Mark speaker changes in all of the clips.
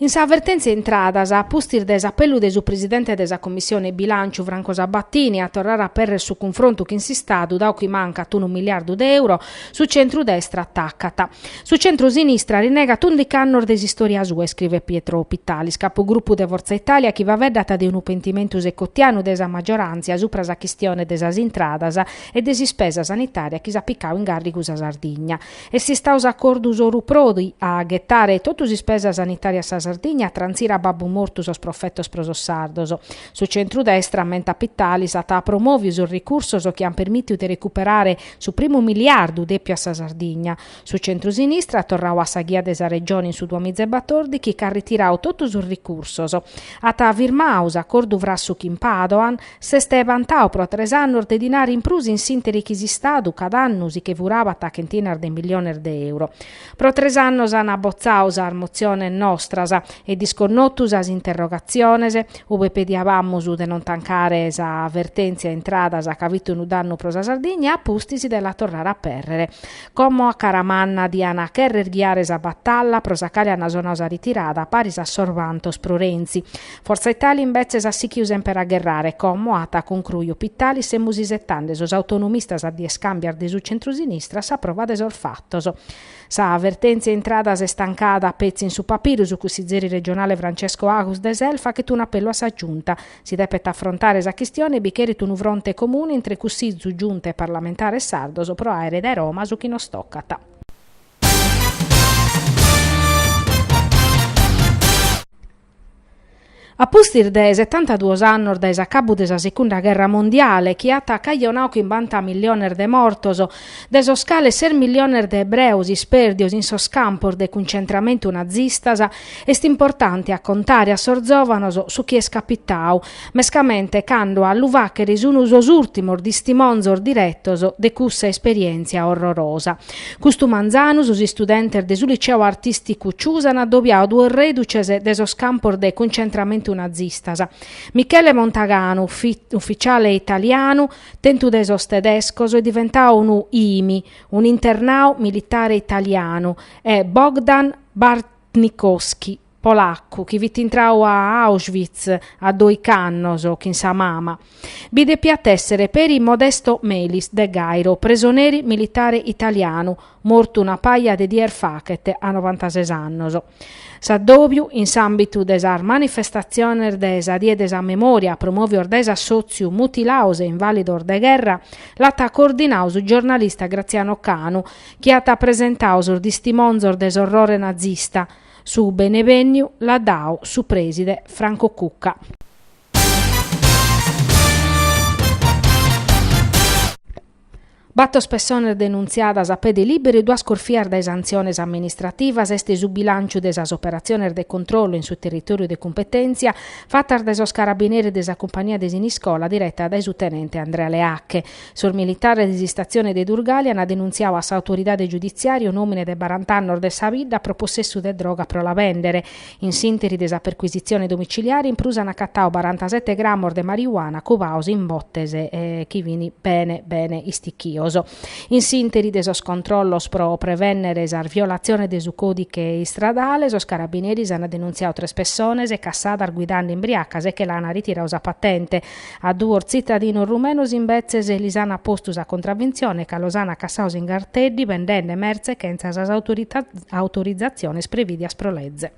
Speaker 1: In sa vertèntzia intradas, a pustis de s'apellu de su presidente de sa Commissione Bilànciu Franco Sabatini a torrare a aperrer su cunfrontu chin s'Istadu dau chi mancat unu miliardu de euro, su centru-destra atacat. Su centru-sinistra rinnegat ùndichi annos de s'istòria sua, iscrivet Pietro Pittalis, capugrupu de Forza Italia chi faeddat de unu pentimentu ceccottianu de sa maggioràntzia supra sa chistione de sas intradas e de s'ispesa sanitària chi s'at picau in gàrrigu sa Sardigna. Est istau s'acordu Soru-Prodi a ghetare totu s'ispesa sanitària a sa Sardigna a trantzire a babbu mortu sos profetos pro sos sardos. Su centru-destra, ammentat Pittalis, at promòviu sos ricursos chi ant permìtiu de recuperare su primu miliardu dèpiu a sa Sardigna. Su centru-sinistra, torrau a sa ghia de sa Regione in su duamizaebatòrdichi, ch'at ritirau totu sos ricursos. At firmau s'acordu frassu chin Padoan, s'est bantau pro tres annos de dinari in prus in s'ìnteri chi s'Istadu cada annu si che furabat chentinas de milliones de euro. Pro tres annos an botzau sas motziones nostras e disconnotu sas interrogatziones, ube pediabamus de non tancare sa vertèntzia intradas ca fit unu dannu pro sa Sardigna e a pustis de la torrare a apèrrere. Como a cara manna dian cherrer ghiare sa batalla pro sa cale an sonau sa ritirada paris a sos bantos pro Renzi. Forza Italia imbetzes at sichiu semper a gherrare, como at concruiu Pittalis semus isetande sos autonomistas a dies cambias de su centrusinistra a sa prova de sos fatos. Sa vertèntzia intradas est tancada petzi in su papiru, su cussizeri regionale Francesco Agus de Sel faghet un'apellu a sa Giunta, Si depet afrontare sa chistione e bi cheret unu fronte comune intre Cussizu, Giunta e parlamentares sardos pro àere dae Roma su chi nos tocat. A pustis de setantaduos annos dae s'acabu de sa Secunda Gherra Mondiale, chi at cajonadu chimbanta milliones de mortos, de sos cales ses milliones de ebreos ispèrdios in sos campos de cuncentramentu nazistas, Est importante a contare a sos zòvanos su chi est capitadu, mescamente cando a lu fàghere sun sos ùrtimos distimonzos diretos de cussa esperièntzia orrorosa. Custu manzanu sos istudentes de su liceu artìsticu Ciusa an adobiadu duos rèduces de sos campos de cuncentramentu nazistas, Michele Montaganu, uficiale italianu, tentu dae sos tedescos e diventadu unu IMI, un'internadu militare italianu, e Bogdan Bartnikowski, polaccu, chi fit intradu a Auschwitz a doich'annos chin sa mama. Bi depiat èssere peri Modesto Melis de Gairo, presoneri militare italianu, mortu una paja de dies faghet a novantases annos. S'addòbiu, in s'àmbitu de sas manifestatziones de sa Die de sa Memòria promòvios dae s'assòtziu Mutilados e Invàlidos de Gherra, l'at coordinadu su giornalista Graziano Canu, chi at presentadu sos distimonzos de s'orrore nazista. Su benevènniu l'at dadu su prèside Franco Cucca. Bator pessones denuntziadas a pede lìberu e duas corfias dae santziones amministrativas est su bilànciu de sas operatziones de controllu in su territòriu de cumpetèntzia fatas dae sos carabineris de sa cumpagnia de Siniscola direta dae su tenente Andrea Leacche. Sos militares de s'istatzione de Durgali ant denuntziadu a s'autoridade giuditziària un'òmine de barant'annos de sa bidda pro possessu de droga pro la bèndere. In s'ìnteri de sa percuisitzione domiciliare in prus ant acatadu barantasete gramos de marijuana cubados in botes chi fin bene bene istichios. In s'ìnteri de sos controllos pro prevènnere sas violatziones de su còdighe istradale, sos carabineris ant denuntziadu tres pessones cassadas guidende imbriacas e che l'ant ritiradu sa patente. A duos tzitadinos rumenos imbetzes lis ant postu sa contravintzione ca los ant cassados in Garteddi bendende mertze chentza sas autorizatziones prevìdias pro leze.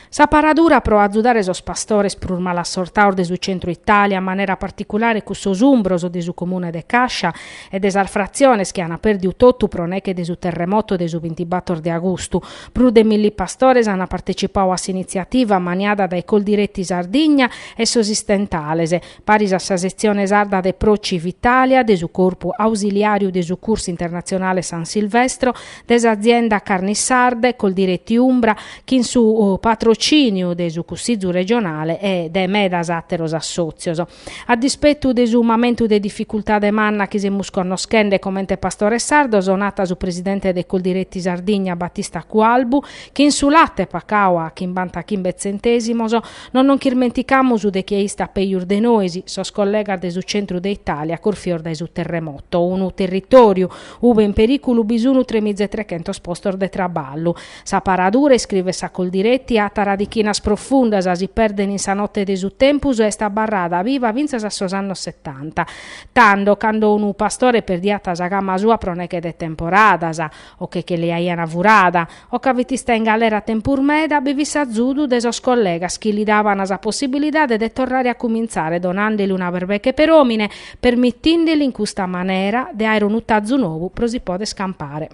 Speaker 1: Sa paradura pro azudare sos pastores prus malassortados de su centru Itàlia, a manera particulare cussos umbros de su comune de Cascia e de sas fratziones chi ant pèrdidu totu pro neche de su terremoto de su bintibator de agustu, Prus de milli pastores ant partecipadu a s'initziativa ammaniada dae Coldiretti Sardigna e sos Istentales, paris a sa setzione sarda de Prociv Italia, de su Corpu Ausiliàriu de Sucursu Internatzionale San Silvestro, de s'azienda Carni Sarde, Coldiretti Umbra, chin su patrocìniu. patrocìniu de su Cussizu regionale e de medas àteros assòtzios. A dispetu de su mamentu de dificultade manna chi semus connoschende comente pastores sardos, nat su presidente de Coldiretti Sardigna Battista Cualbu, chin su late pacau a chimbantachimbe tzentèsimos, non nos nch'ismenticamus de chie istat pejus de nois, sos collegas de su centru de Itàlia corfios dae su terremoto, unu territòriu ube in perìculu bi sun tremiza e trechentos postos de traballu. Sa paradura, iscrivet sa Coldiretti, at radichinas profundas, si perden in sa note de su tempus e est abarrada viva fintzas a sos annos setanta. Tando, cando unu pastore perdiat sa gama sua pro neghe de temporadas, o che che li aian furada, o ca fit istadu in galera tempus meda, bi fit s'azudu de sos collegas chi li daban sa possibilidade de torrare a cumintzare donandeli una berbeche peròmine, permitindeli in custa manera de aer unu tazu nou pro si poder campare.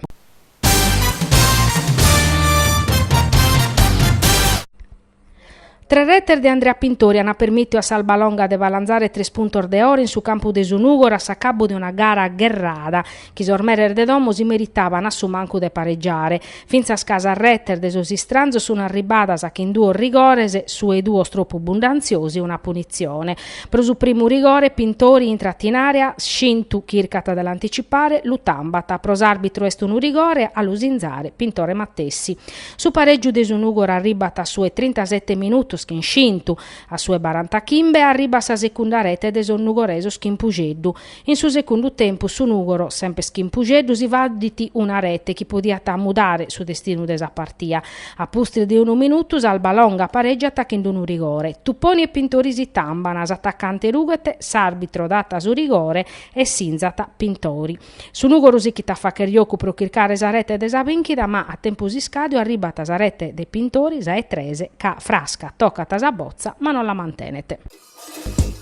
Speaker 1: Tres retes de Andrea Pintori ant permìtiu a s'Albalonga de balanzare tres puntos de oro in su campu de su Nùgoro a s'acabu de una gara gherrada, chi sos meres de domo si meritaban a su mancu de paregiare. Fintzas ca sas retes de sos istranzos sun arribadas chin duos rigores, su 'e duos tropu bundantziosu e una punitzione. Pro su primu rigore Pintori intrat in àrea, Scintu chircat de l'anticipare, lu tambat. Pro s'àrbitru est unu rigore, a lu sinzare Pintore matessi. Su parègiu de su Nùgoro arribat a su 'e trintasete minutos chin Scintu, a su 'e barantachimbe arribat sa secunda rete de sos nugoresos chin Puxeddu. In su secundu tempus su Nùgoro, semper chin Puxeddu, si faddit una rete chi podiat mudare su destinu de sa partia. A pustis de unu minutu s'Albalonga parègiat chin unu rigore. Tuponi e Pintori si tamban, s'atacante rughet, s'àrbitro dat su rigore e sinzat Pintori. Su Nùgoro sichit a fagher jocu pro chircare sa rete de sa bìnchida ma a tempus iscàdiu arribat sa rete de Pintori, sa 'e tres, ca Frasca tocat sa botza ma non la mantenet.